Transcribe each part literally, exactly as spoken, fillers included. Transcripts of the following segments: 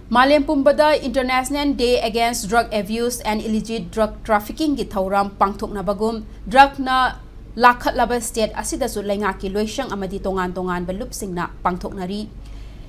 ꯃꯥꯂꯦꯝ ꯄꯨꯝꯕꯗ International Day Against Drug Abuse and Illicit Drug Traffickingꯒꯤ ꯊꯧꯔꯝ ꯄꯥꯡꯊꯣꯛꯅꯕꯒꯨꯝ, ꯗ꯭ꯔꯒꯅ ꯂꯥꯛꯈꯠꯂꯕ ꯁ꯭ꯇꯦꯠ ꯑꯁꯤꯗꯁꯨ ꯂꯩꯉꯥꯛꯀꯤ ꯂꯣꯏꯁꯪ ꯑꯃꯗꯤ ꯇꯣꯉꯥꯟ ꯇꯣꯉꯥꯟꯕ ꯂꯨꯞꯁꯤꯡꯅ ꯄꯥꯡꯊꯣꯛꯅꯔꯤ꯫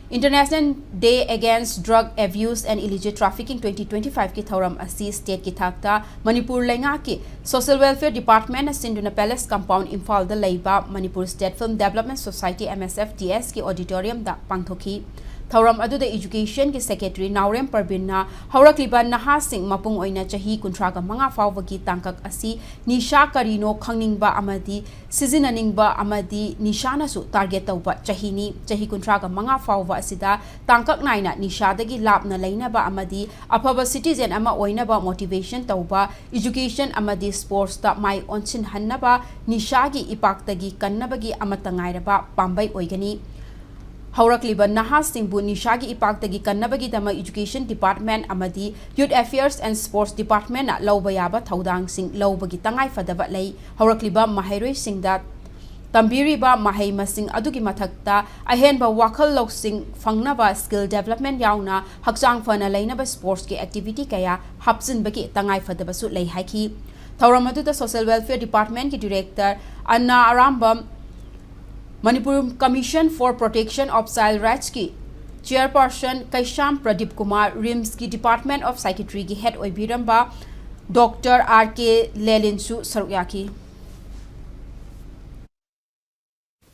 International Day Against Drug Abuse and Illicit Trafficking twenty twenty-fiveꯀꯤ ꯊꯧꯔꯝ ꯑꯁꯤ ꯁ꯭ꯇꯦꯠꯀꯤ ꯊꯥꯛꯇ ꯃꯅꯤꯄꯨꯔ ꯂꯩꯉꯥꯛꯀꯤ Social Welfare Departmentꯅ ꯁꯤꯟꯗꯨꯅ Palace Compound ꯏꯝꯐꯥꯜꯗ ꯂꯩꯕ Manipur State Film Development Society, M S F D Sꯀꯤ auditoriumꯗ ꯄꯥꯡꯊꯣꯛꯈꯤ꯫ ꯊꯧꯔꯝ ꯑꯗꯨꯗ Educationꯒꯤ Secretary ꯅꯥꯎꯔꯦꯝ ꯄꯔꯕꯤꯟꯅ ꯍꯧꯔꯛꯂꯤꯕ ꯅꯍꯥꯁꯤꯡ, ꯃꯄꯨꯡ ꯑꯣꯏꯅ ꯆꯍꯤ ꯀꯨꯟꯊ꯭ꯔꯥꯒ ꯃꯉꯥ ꯐꯥꯎꯕꯒꯤ ꯇꯥꯡꯀꯛ ꯑꯁꯤ ꯅꯤꯁꯥ ꯀꯔꯤꯅꯣ ꯈꯪꯅꯤꯡꯕ ꯑꯃꯗꯤ ꯁꯤꯖꯤꯟꯅꯅꯤꯡꯕ ꯑꯃꯗꯤ ꯅꯤꯁꯥꯅꯁꯨ target ꯇꯧꯕ ꯆꯍꯤꯅꯤ꯫ ꯆꯍꯤ ꯀꯨꯟꯊ꯭ꯔꯥꯒ ꯃꯉꯥ ꯐꯥꯎꯕ ꯑꯁꯤꯗ ꯇꯥꯡꯀꯛ ꯅꯥꯏꯅ ꯅꯤꯁꯥꯗꯒꯤ ꯂꯥꯞꯅ ꯂꯩꯅꯕ ꯑꯃꯗꯤ ꯑꯐꯕ citizen ꯑꯃ ꯑꯣꯏꯅꯕ motivation ꯇꯧꯕ, education ꯑꯃꯗꯤ sportsꯇ ꯃꯥꯏ ꯑꯣꯟꯁꯤꯟꯍꯟꯅꯕ ꯅꯤꯁꯥꯒꯤ ꯏꯄꯥꯛꯇꯒꯤ ꯀꯟꯅꯕꯒꯤ ꯑꯃꯠꯇ ꯉꯥꯏꯔꯕ ꯄꯥꯝꯕꯩ ꯑꯣꯏꯒꯅꯤ꯫ ꯍꯧꯔꯛꯂꯤꯕ ꯅꯍꯥꯁꯤꯡꯕꯨ ꯅꯤꯁꯥꯒꯤ ꯏꯄꯥꯛꯇꯒꯤ ꯀꯟꯅꯕꯒꯤꯗꯃꯛ Education Department ꯑꯃꯗꯤ Youth Affairs and Sports Departmentꯅ ꯂꯧꯕ ꯌꯥꯕ ꯊꯧꯗꯥꯡꯁꯤꯡ ꯂꯧꯕꯒꯤ ꯇꯉꯥꯏꯐꯗꯕ ꯂꯩ꯫ ꯍꯧꯔꯛꯂꯤꯕ ꯃꯍꯩꯔꯣꯏꯁꯤꯡꯗ ꯇꯝꯕꯤꯔꯤꯕ ꯃꯍꯩ ꯃꯁꯤꯡ ꯑꯗꯨꯒꯤ ꯃꯊꯛꯇ ꯑꯍꯦꯟꯕ ꯋꯥꯈꯜ ꯂꯧꯁꯤꯡ ꯐꯪꯅꯕ skill development ꯌꯥꯎꯅ ꯍꯛꯆꯥꯡ ꯐꯅ ꯂꯩꯅꯕ sportsꯀꯤ activity ꯀꯌꯥ ꯍꯥꯞꯆꯤꯟꯕꯒꯤ ꯇꯉꯥꯏꯐꯗꯕꯁꯨ ꯂꯩ ꯍꯥꯏꯈꯤ꯫ ꯊꯧꯔꯝ ꯑꯗꯨꯗ Social Welfare Departmentꯀꯤ Director ꯑꯅꯥ Arambam, Manipur Commission for Protection of Child Rightsꯀꯤ Chairperson Keisham Pradeep Kumar, RIMSꯀꯤ Department of Psychiatryꯒꯤ head ꯑꯣꯏꯕꯤꯔꯝꯕ Doctor R K ꯂꯦꯂꯤꯟꯁꯨ ꯁꯔꯨꯛ ꯌꯥꯈꯤ꯫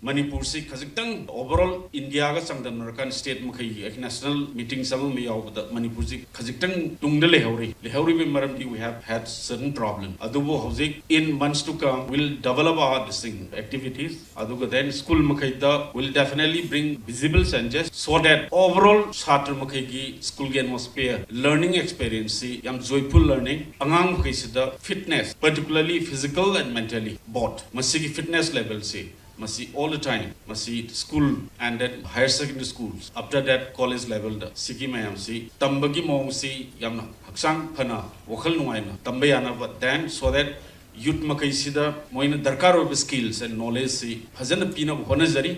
ꯃꯅꯤꯄꯨꯔꯁꯤ ꯈꯖꯤꯛꯇꯪ overall Indiaꯒ ꯆꯥꯡꯗꯝꯅꯔꯀꯥꯟꯗ state ꯃꯈꯩꯒꯤ ꯑꯩ national meetings ꯑꯃ ꯑꯃ ꯌꯥꯎꯕꯗ ꯃꯅꯤꯄꯨꯔꯁꯤ ꯈꯖꯤꯛꯇꯪ ꯇꯨꯡꯗ ꯂꯩꯍꯧꯔꯤ꯫ ꯂꯩꯍꯧꯔꯤꯕꯒꯤ ꯃꯔꯝꯗꯤ we have had certain problem. ꯑꯗꯨꯕꯨ ꯍꯧꯖꯤꯛ in months to come will develop our this thing activities. ꯑꯗꯨꯒ then school ꯃꯈꯩꯗ will definitely bring visible changes so that overall ꯁꯥꯇ꯭ꯔ ꯃꯈꯩꯒꯤ schoolꯒꯤ atmosphere, learning experienceꯁꯤ ꯌꯥꯝ joyful learning, ꯑꯉꯥꯡ ꯃꯈꯩꯁꯤꯗ fitness, particularly physical and mentally both, ꯃꯁꯤꯒꯤ fitness levelꯁꯤ ꯃꯁꯤ all the time ꯃꯁꯤ school and then higher secondary schools, after that college levelꯗ ꯁꯤꯒꯤ ꯃꯌꯥꯝꯁꯤ ꯇꯝꯕꯒꯤ ꯃꯑꯣꯡꯁꯤ ꯌꯥꯝꯅ ꯍꯛꯆꯥꯡ ꯐꯅ, ꯋꯥꯈꯜ ꯅꯨꯡꯉꯥꯏꯅ ꯇꯝꯕ ꯌꯥꯅꯕ, then so that youth ꯃꯈꯩꯁꯤꯗ ꯃꯣꯏꯅ ꯗꯔꯀꯥꯔ ꯑꯣꯏꯕ skills and knowledgeꯁꯤ ꯐꯖꯅ ꯄꯤꯅꯕ ꯍꯣꯠꯅꯖꯔꯤ꯫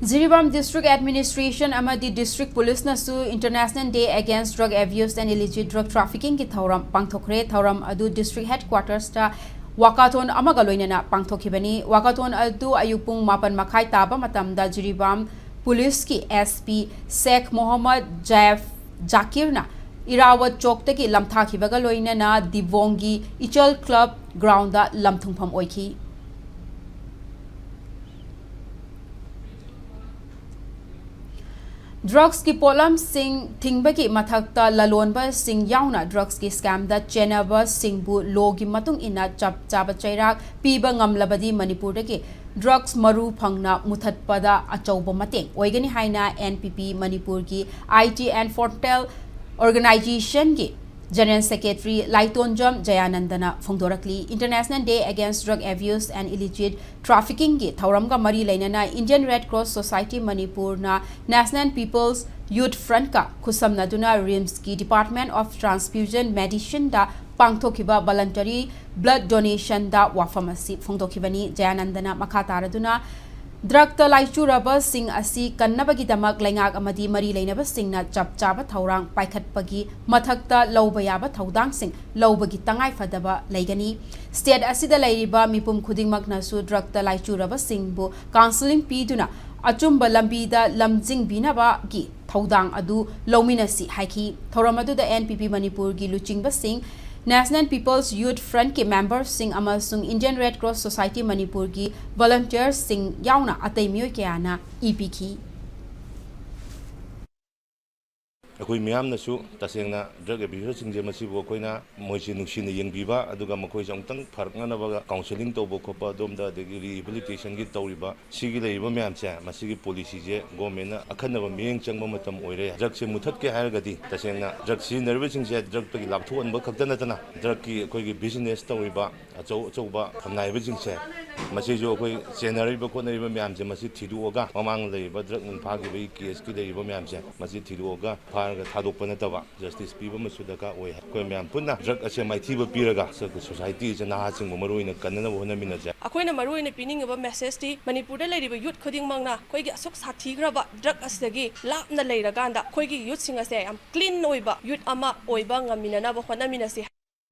ꯖꯤꯔꯤꯕꯥꯝ District Administration ꯑꯃꯗꯤ District Policeꯅꯁꯨ International Day Against Drug Abuse and Illicit Drug Traffickingꯒꯤ ꯊꯧꯔꯝ ꯄꯥꯡꯊꯣꯛꯈ꯭ꯔꯦ꯫ ꯊꯧꯔꯝ ꯑꯗꯨ District Headquartersꯇ walkathon ꯑꯃꯒ ꯂꯣꯏꯅꯅ ꯄꯥꯡꯊꯣꯛꯈꯤꯕꯅꯤ꯫ Walkathon ꯑꯗꯨ ꯑꯌꯨꯛ ꯄꯨꯡ ꯃꯥꯄꯟ ꯃꯈꯥꯏ ꯇꯥꯕ ꯃꯇꯝꯗ Jiribam Policeꯀꯤ SP Sheikh Mohammad Jaif Zakirꯅ ꯏꯔꯥꯋꯠ ꯆꯣꯛꯇꯒꯤ ꯂꯝꯊꯥꯈꯤꯕꯒ ꯂꯣꯏꯅꯅ ꯗꯤꯕꯣꯡꯒꯤ Ichal Club groundꯗ ꯂꯝꯊꯨꯡꯐꯝ ꯑꯣꯏꯈꯤ꯫ Drugsꯀꯤ ꯄꯣꯠꯂꯝꯁꯤꯡ ꯊꯤꯡꯕꯒꯤ ꯃꯊꯛꯇ ꯂꯂꯣꯟꯕꯁꯤꯡ ꯌꯥꯎꯅ drugsꯀꯤ scamꯗ ꯆꯦꯟꯅꯕꯁꯤꯡꯕꯨ lawꯒꯤ ꯃꯇꯨꯡ ꯏꯟꯅ ꯆꯞ ꯆꯥꯕ ꯆꯩꯔꯥꯛ ꯄꯤꯕ ꯉꯝꯂꯕꯗꯤ ꯃꯅꯤꯄꯨꯔꯗꯒꯤ drugs ꯃꯔꯨ ꯐꯪꯅ ꯃꯨꯊꯠꯄꯗ ꯑꯆꯧꯕ ꯃꯇꯦꯡ ꯑꯣꯏꯒꯅꯤ ꯍꯥꯏꯅ NPP ꯃꯅꯤꯄꯨꯔꯒꯤ IT and Frontier Organizationꯒꯤ General Secretary ꯂꯥꯏꯇꯣꯟꯖꯝ ꯖꯌꯥꯅꯟꯗꯅ ꯐꯣꯡꯗꯣꯔꯛꯂꯤ꯫ International Day Against Drug Abuse and Illicit Traffickingꯒꯤ ꯊꯧꯔꯝꯒ ꯃꯔꯤ ꯂꯩꯅꯅ Indian Red Cross Society ꯃꯅꯤꯄꯨꯔꯅ National People's Youth Frontꯀ ꯈꯨꯠꯁꯝꯅꯗꯨꯅ RIMSꯀꯤ Department of Transfusion Medicineꯗ ꯄꯥꯡꯊꯣꯛꯈꯤꯕ voluntary blood donationꯗ ꯋꯥꯐꯝ ꯑꯁꯤ ꯐꯣꯡꯗꯣꯛꯈꯤꯕꯅꯤ꯫ ꯖꯌꯥꯅꯟꯗꯅ ꯃꯈꯥ ꯇꯥꯔꯗꯨꯅ, drugꯇ ꯂꯥꯏꯆꯨꯔꯕꯁꯤꯡ ꯑꯁꯤ ꯀꯟꯅꯕꯒꯤꯗꯃꯛ ꯂꯩꯉꯥꯛ ꯑꯃꯗꯤ ꯃꯔꯤ ꯂꯩꯅꯕꯁꯤꯡꯅ ꯆꯞ ꯆꯥꯕ ꯊꯧꯔꯥꯡ ꯄꯥꯏꯈꯠꯄꯒꯤ ꯃꯊꯛꯇ ꯂꯧꯕ ꯌꯥꯕ ꯊꯧꯗꯥꯡꯁꯤꯡ ꯂꯧꯕꯒꯤ ꯇꯉꯥꯏ ꯐꯗꯕ ꯂꯩꯒꯅꯤ꯫ State ꯑꯁꯤꯗ ꯂꯩꯔꯤꯕ ꯃꯤꯄꯨꯝ ꯈꯨꯗꯤꯡꯃꯛꯅꯁꯨ drugꯇ ꯂꯥꯏꯆꯨꯔꯕꯁꯤꯡꯕꯨ counselling ꯄꯤꯗꯨꯅ ꯑꯆꯨꯝꯕ ꯂꯝꯕꯤꯗ ꯂꯝꯖꯤꯡꯕꯤꯅꯕꯒꯤ ꯊꯧꯗꯥꯡ ꯑꯗꯨ ꯂꯧꯃꯤꯟꯅꯁꯤ ꯍꯥꯏꯈꯤ꯫ ꯊꯧꯔꯝ ꯑꯗꯨꯗ NPP ꯃꯅꯤꯄꯨꯔꯒꯤ ꯂꯨꯆꯤꯡꯕꯁꯤꯡ, National People's Youth Frontꯀꯤ memberꯁꯤꯡ ꯑꯃꯁꯨꯡ Indian Red Cross Society ꯃꯅꯤꯄꯨꯔꯒꯤ volunteersꯁꯤꯡ ꯌꯥꯎꯅ ꯑꯇꯩ ꯃꯤꯑꯣꯏ ꯀꯌꯥꯅ ꯏ ꯄꯤꯈꯤ꯫ ꯑꯩꯈꯣꯏ ꯃꯤꯌꯥꯝꯅꯁꯨ ꯇꯁꯦꯡꯅ drug abuserꯁꯤꯡꯁꯦ ꯃꯁꯤꯕꯨ ꯑꯩꯈꯣꯏꯅ ꯃꯣꯏꯁꯦ ꯅꯨꯡꯁꯤꯅ ꯌꯦꯡꯕꯤꯕ, ꯑꯗꯨꯒ ꯃꯈꯣꯏꯁꯦ ꯑꯃꯨꯛꯇꯪ ꯐꯔꯛꯅꯅꯕ counselling ꯇꯧꯕ ꯈꯣꯠꯄ ꯑꯗꯣꯝꯗ, ꯑꯗꯒꯤ rehabilitationꯒꯤ ꯇꯧꯔꯤꯕ ꯁꯤꯒꯤ ꯂꯩꯔꯤꯕ ꯃꯌꯥꯝꯁꯦ, ꯃꯁꯤꯒꯤ policyꯁꯦ governmentꯅ ꯑꯈꯟꯅꯕ ꯃꯤꯠꯌꯦꯡ ꯆꯪꯕ ꯃꯇꯝ ꯑꯣꯏꯔꯦ꯫ Drugꯁꯦ ꯃꯨꯊꯠꯀꯦ ꯍꯥꯏꯔꯒꯗꯤ ꯇꯁꯦꯡꯅ drug ꯁꯤꯖꯤꯟꯅꯔꯤꯕꯁꯤꯡꯁꯦ drugꯇꯒꯤ ꯂꯥꯞꯊꯣꯛꯍꯟꯕ ꯈꯛꯇ ꯅꯠꯇꯅ drugꯀꯤ ꯑꯩꯈꯣꯏꯒꯤ business ꯇꯧꯔꯤꯕ ꯑꯆꯧ ꯑꯆꯧꯕ ꯐꯝꯅꯥꯏꯕꯁꯤꯡꯁꯦ, ꯃꯁꯤꯁꯨ ꯑꯩꯈꯣꯏ ꯆꯦꯟꯅꯔꯤꯕ ꯈꯣꯠꯅꯔꯤꯕ ꯃꯌꯥꯝꯁꯦ ꯃꯁꯤ ꯊꯤꯗꯣꯛꯑꯒ, ꯃꯃꯥꯡ ꯂꯩꯔꯤꯕ drug ꯅꯨꯡ ꯐꯥꯈꯤꯕꯒꯤ caseꯀꯤ ꯂꯩꯔꯤꯕ ꯃꯌꯥꯝꯁꯦ ꯃꯁꯤ ꯊꯤꯗꯣꯛꯑꯒ ꯐꯥ-, ꯊꯥꯗꯣꯛꯄ ꯅꯠꯇꯕ ꯖꯁꯇꯤꯁ ꯄꯤꯕ ꯑꯃꯁꯨ ꯗꯔꯀꯥꯔ ꯑꯣꯏ꯫ ꯑꯩꯈꯣꯏ ꯃꯌꯥꯝ ꯄꯨꯟꯅ ꯗ꯭ꯔꯒ ꯑꯁꯦ ꯃꯥꯏꯊꯤꯕ ꯄꯤꯔꯒ ꯁꯣꯁꯥꯏꯇꯤ ꯑꯁꯦ ꯅꯍꯥꯁꯤꯡꯕꯨ ꯃꯔꯨꯑꯣꯏꯅ ꯀꯟꯅꯅꯕ ꯍꯣꯠꯅꯃꯤꯟꯅꯁꯦ꯫ ꯑꯩꯈꯣꯏꯅ ꯃꯔꯨꯑꯣꯏꯅ ꯄꯤꯅꯤꯡꯉꯤꯕ ꯃꯦꯁꯦꯖꯇꯤ ꯃꯅꯤꯄꯨꯔꯗ ꯂꯩꯔꯤꯕ ꯌꯨꯠ ꯈꯨꯗꯤꯡꯃꯛꯅ ꯑꯩꯈꯣꯏꯒꯤ ꯑꯁꯨꯛ ꯁꯥꯊꯤꯈ꯭ꯔꯕ ꯗ꯭ꯔꯒ ꯑꯁꯤꯗꯒꯤ ꯂꯥꯞꯅ ꯂꯩꯔꯀꯥꯟꯗ ꯑꯩꯈꯣꯏꯒꯤ ꯌꯨꯠꯁꯤꯡ ꯑꯁꯦ ꯌꯥꯝ ꯀ꯭ꯂꯤꯟ ꯑꯣꯏꯕ ꯌꯨꯠ ꯑꯃ ꯑꯣꯏꯕ ꯉꯝꯃꯤꯟꯅꯅꯕ ꯍꯣꯠꯅꯃꯤꯟꯅꯁꯤ꯫